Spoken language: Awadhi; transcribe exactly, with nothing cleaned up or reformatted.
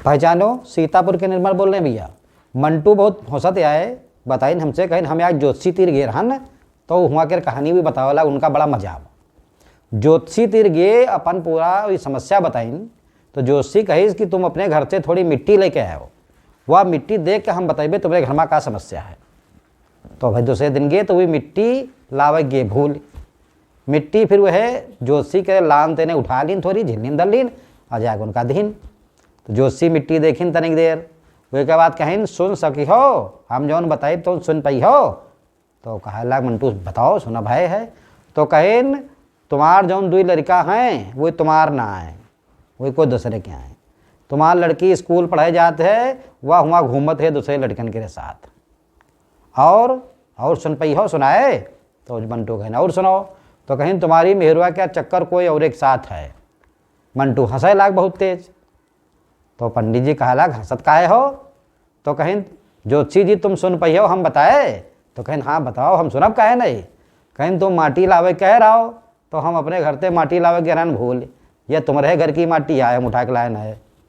पहचानो, सीतापुर के निर्मल बोल रहे हैं भैया। मंटू बहुत हौसत आए, बताइन हमसे, कहिन हम एक ज्योतिषी तीर गे रहन, तो हुआ के कहानी भी बतावला, उनका बड़ा मजा आवा। ज्योतिषी तीर गे अपन पूरा ई समस्या बताइन, तो ज्योतिषी कहिस कि तुम अपने घर से थोड़ी मिट्टी लेके आयो, वह मिट्टी देख के हम बताइबे तुम्हरे घर में का समस्या है। तो भाई दूसरे दिन गे तो वही मिट्टी लावे गे भूल। मिट्टी फिर वह ज्योतिषी के लान तेने उठा लीन, थोड़ी झिल्लीन धर लीन, और जाके उनका दीन। तो ज्योतिषी मिट्टी देखिन तनिक देर, वह के बाद कहिन, सुन सकी हो, हम जौन बताई तो सुन पाई हो? तो कहे लाग, मंटू बताओ, सुना भाई है। तो कहिन, तुम्हार जौन दुई लड़का हैं, वो तुम्हार ना है, वो कोई दूसरे के हैं। तुम्हार लड़की स्कूल पढ़े जात है, वह हुआ घूमत है दूसरे लड़कन के साथ। और, और सुन पाई हो, सुनाए? तो मंटू कहिन, और सुनाओ। तो कहिन, तुम्हारी मेहरुआ का चक्कर कोई और एक साथ है। मंटू हंसे लाग बहुत तेज। तो पंडित जी कहे लाग, हंसत काहे हो? तो कहिन, ज्योतिषी जी, तुम सुन पाई हो, हम बताए? तो कहिन, हाँ बताओ, हम सुनब काहे नहीं। कहिन, तुम माटी लावे कह रहो, तो हम अपने घर से माटी लावे के रहन भूल, ये तुम्हारे घर की माटी आए, हम उठा के लाए नहीं।